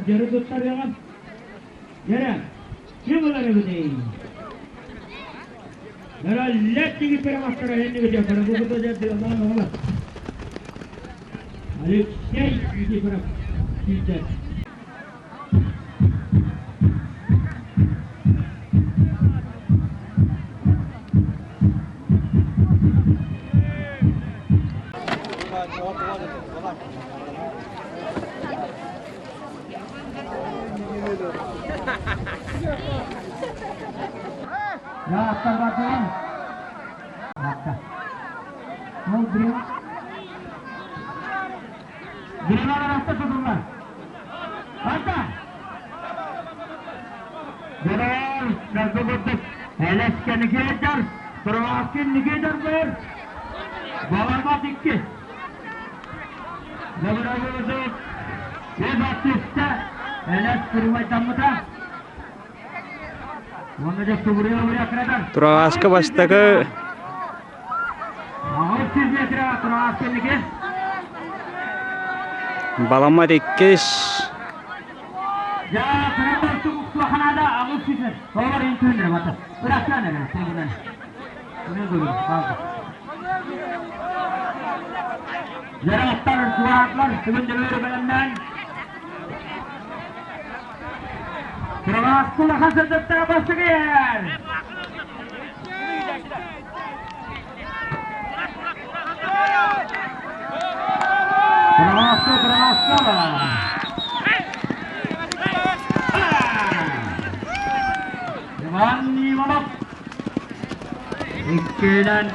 Дьөрү туттарыаҕым. Дьэрэ, ким ылар эбитий? Дөрөллөр тигиппэрэ мастара иннигитэ көрө дьэ Алексей Никифоров киирдэ. Яаттар бардылар. Ол Биримэ араста сотуллар. Ата! Дөрөөр, кырдыбыттык. Элэскэ Никитер, Турваскин Никитер бэр. Баламат икки. Доброгузов үс аттыста Элэс кырыбайдаммыта. Уонна дьэ субуруйа кыратар. Турааска бастакы 600 метр Турааска инники. Баламат иккис. Дьэ, кыратар тугуктуоханаада 800 метр. Тоҕор интүннэр бата. Ырахтан эрэ, тегунан. Дьараттар, куратлар бүгүн дөлөөрү бэлэмнээн Кыралаах улахан сырдыктаах бастыгыйар! Кыралаахсы, кыралаахсы! Иван Иванов Иккиинэн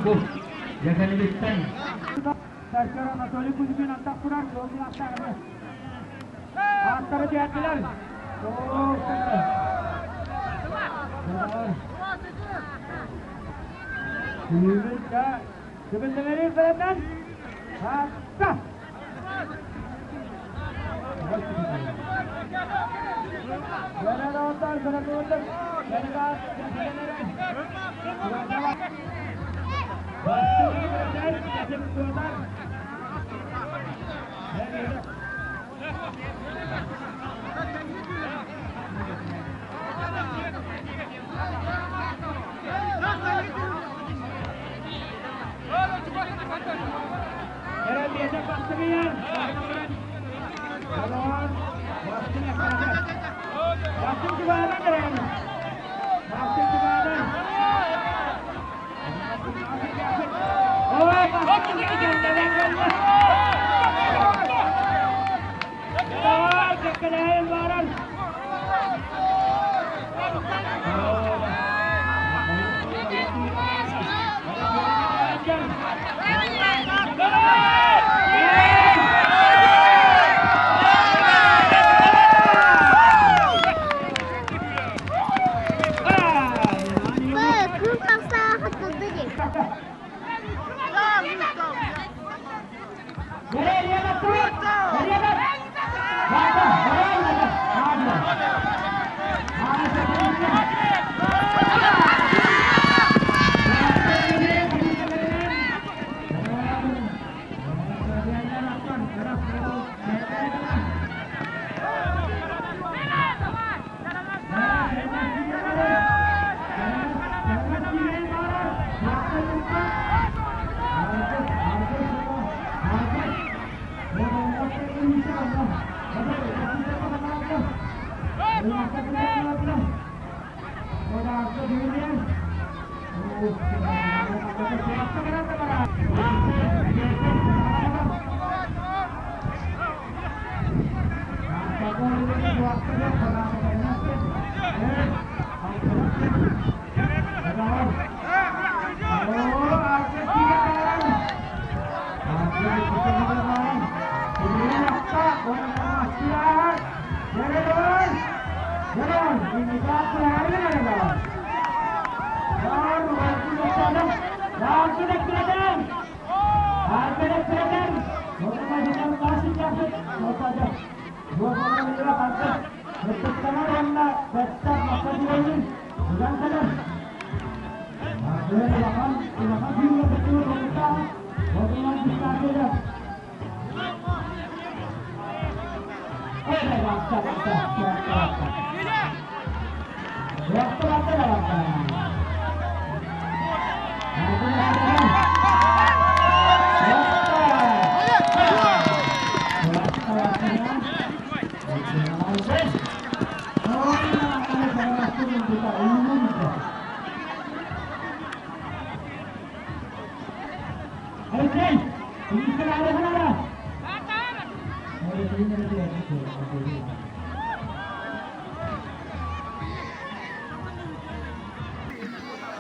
Бу дьэкэнибиттэн Сарсыар Анатолий Кузьмин антах турар суоллаахтааҕы ааттары диэтилэр. Сүүрүн Түбүллэри бэлэмнэн Хатта!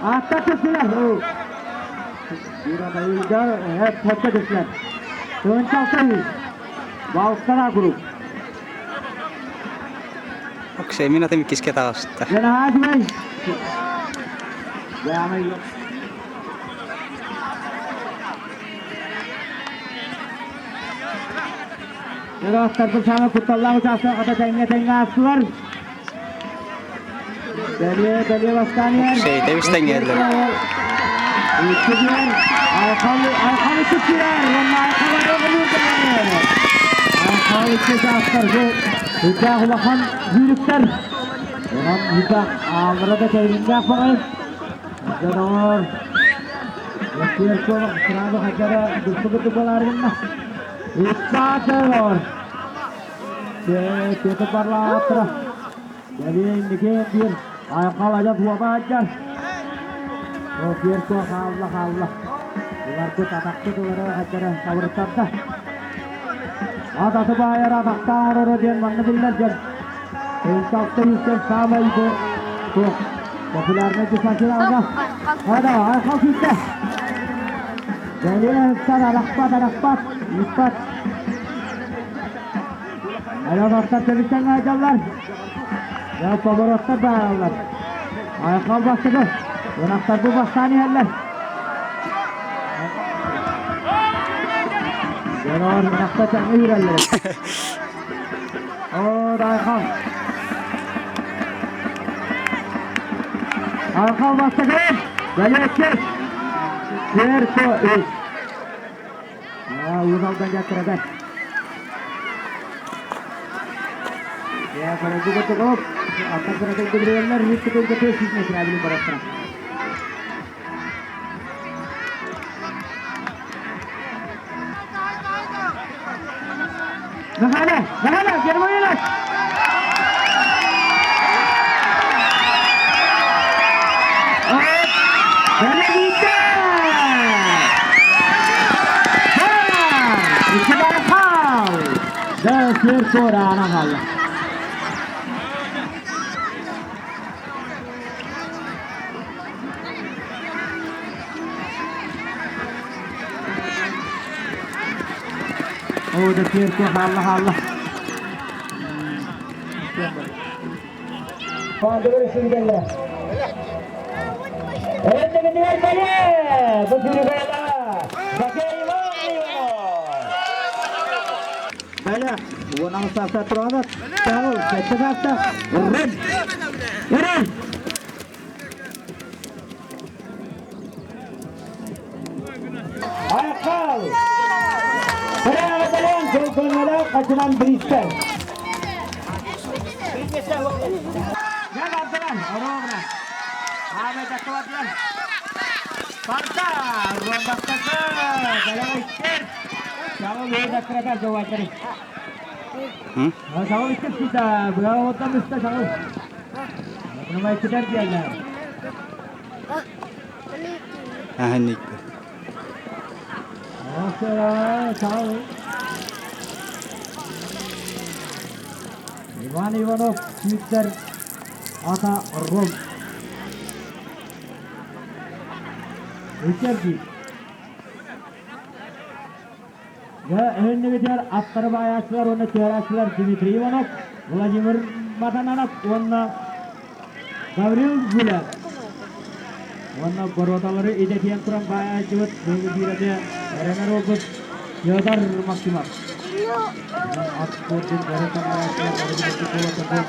Ааттар түстүлэр. Хэтэ түстүлэр. Тыынчалта үс. Балыктара куруук. Оксей, мин атым иккискэ таҕыста. Ыраахтарбыт саҥа кутталлаах учаастак хата тэҥҥэ тэҥҥэ аастылар. Бэлиэ бэлиэ бастаан иһэр. Оксей, тэбис тэҥҥэллэр. Икки диэн Айхал Айхал икки киирэр уонна Айхал Айхал икки учаастар бу үрдээх улахан сүүрүктэр. Онон үрдээх ааллара да тэйиннээх баҕайы. Дьоноҕор Сверкова сразу хачара дустубут буолааргынна. Иккаатыр. Петр Барлаатра. Бэлиэ инники биир Айхал адьас уоба сылдьар. Ол Перко хаалла хаалла. Уларбыт атахпыт улара хачара сабырыттарда. Атасы баайар атахтаан оҥороро диэн манна биллэр дьон. Ынталта үстэн саамай бу туох популярнай дистанцияларга. Хада Айхал сүүстэ. Бэлиэ ыттар арахпат арахпат ыыппат. Айанаттар тэбиттэн аайдаллар. Дьэ повороттар баараллар. Айхал бастакы. Ынахтар бу бастаан иһэллэр. Дьоноор ынахтар тэҥҥэ үүрэллэр. Оо, Айхал. Айхал бастакы. Бэлиэччи. Серко үс. Уус Алдан дьаттарада. Михаила, Михаила, Германияла! Хаалла, хаалла. Айхал! Браво, Качынан биристер. Аһаник. Иван Иванов сүүттэр ата Ром. Үчэрди. Дьэ, өһүннүгүтүгэр аттары баайааччылар уонна түһэрээччилэр Дмитрий Иванов, Владимир Матананов уонна Гаврил Гуляк. Уонна боруодалары идэтийэн туран баайааччыбыт быһыгы биир эмиэ эрэнэр уолбут Федор Максимов. Ат спордун бары таҥарааччылар бары билэргит буолуо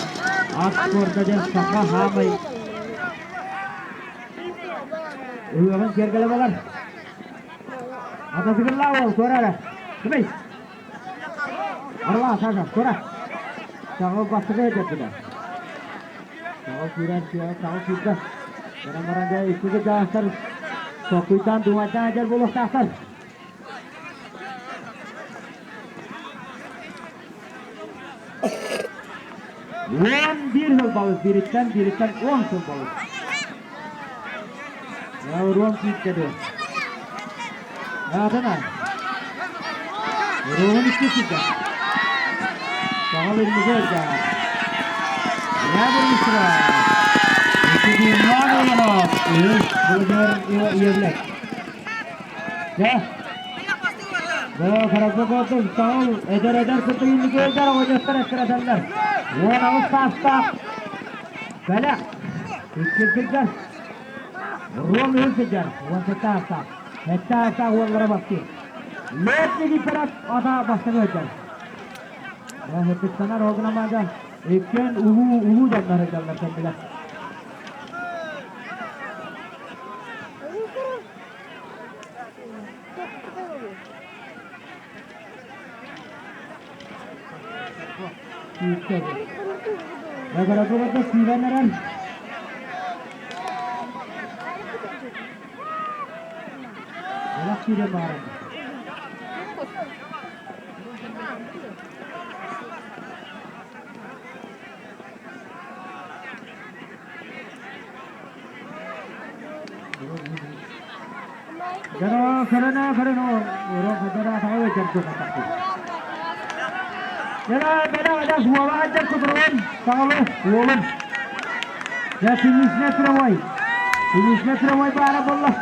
Ат спорда диэн саха хаамай ыһыаҕын киэргэлэ буолар. Атасыгыллаа уол, туора эрэ. Кимий? Арла, Саша, туора. Саҕал бастакы өйдөттүлэр. Саҕал киирэн, саҕал киирдэ. Баран баран дьэ икки кырдьаҕастар толкуйдаан дуумайдаан дьэр буолуохтаахтар. 11 сыл балыс биириттэн, биириттэн 10 сыл балыс. Уон киирдэ дуо? Аатана. Руон икки сирдэ. Саҕал иннигэ эрдэҕэ. Ябырыстыра. Иккитиннээн Иванов. Үс Владимир Иевлев. Дьэ. Дьэ, харакка көрдүм. Саҕал эдэр-эдэр кытта иннигэ эрдэр оҕонньоттор эскэрэтэллэр. 18 саастаах Бэлэх. Икки сылдьар. Ром үһүс сылдьар. 17 аастаах. Сэттэ аастаах уоллара бастыыр. Лев Никифоров ата бастакы сылдьар. Ыһыктанар ол гынан барда. Иккиэн улуу улуу дьоннор сылдьаллар кэллилэр. Лабораторияда киирэн эрэр. Олох киирэн баарар. Дьоно көрөнө көрөн Уолун. Я финишная прямой. Финишная прямой баара буолла.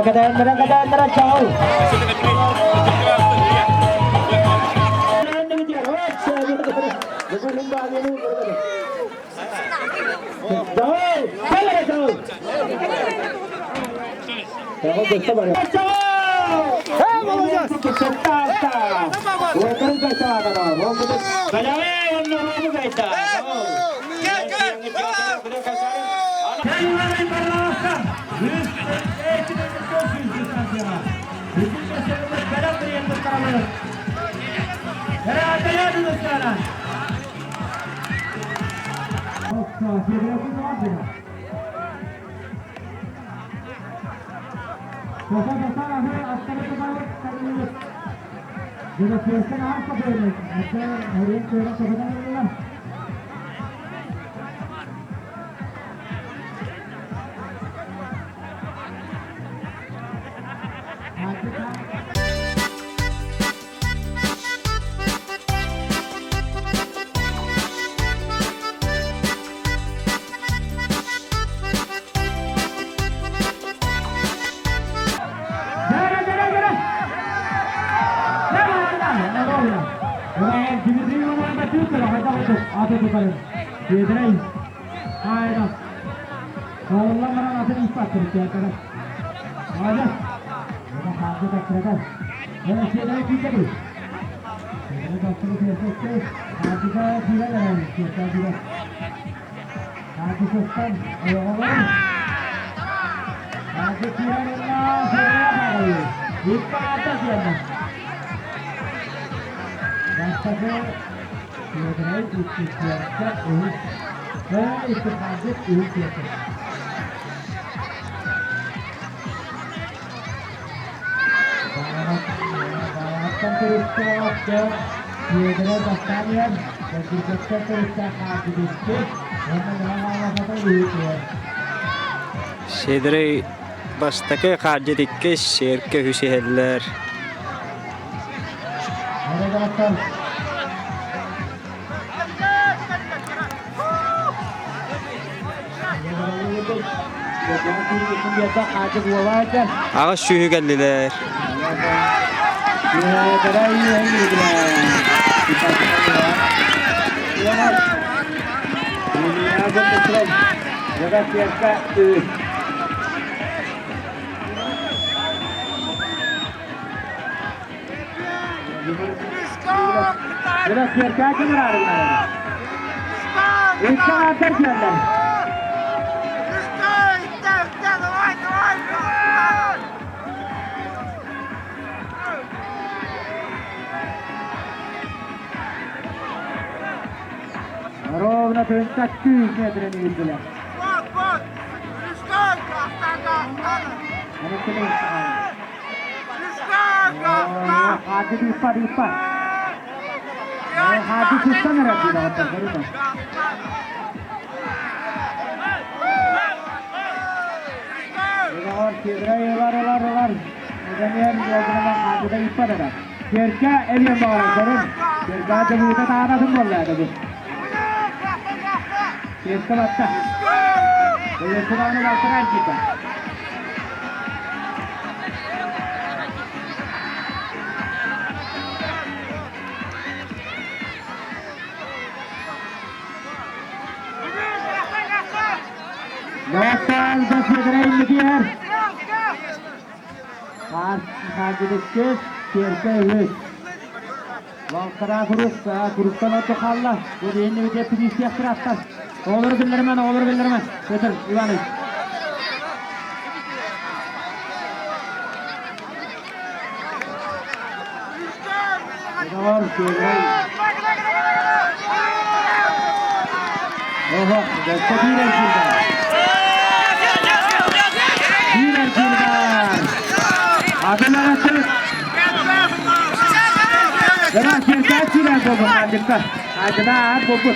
Кэтэһиннэрэ чаҕыл. Чаҕыл! Кэлэрэ чаҕыл! Чаҕыл дөссө барыа. Чаҕыл! Сиэдэрэй бастакы хаардьыт иккис, сиэркэ үһүс иһэллэр. Доҕоттор. Аҕыс сүүһү кэллилэр. Ровно 38 метров не Оҕолору биллэримэн, оҕолору биллэримэн. Петр Иванович. Оһо, биир эргиирдэр. Биир эргиирдэр. Адылараты. Дара сирдэ сирэ бобу хаадыкка. Хаадыда аат бобу.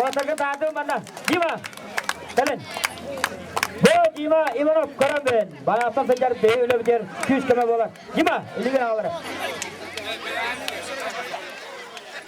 Уолаттарга таатым манна. Дима, кэлин. Бу Дима Иванов көрөн бэрин. Баяттан сылдьар бэйэ үлэбитигэр күүс көмө буолар. Дима, илигин аҕалара.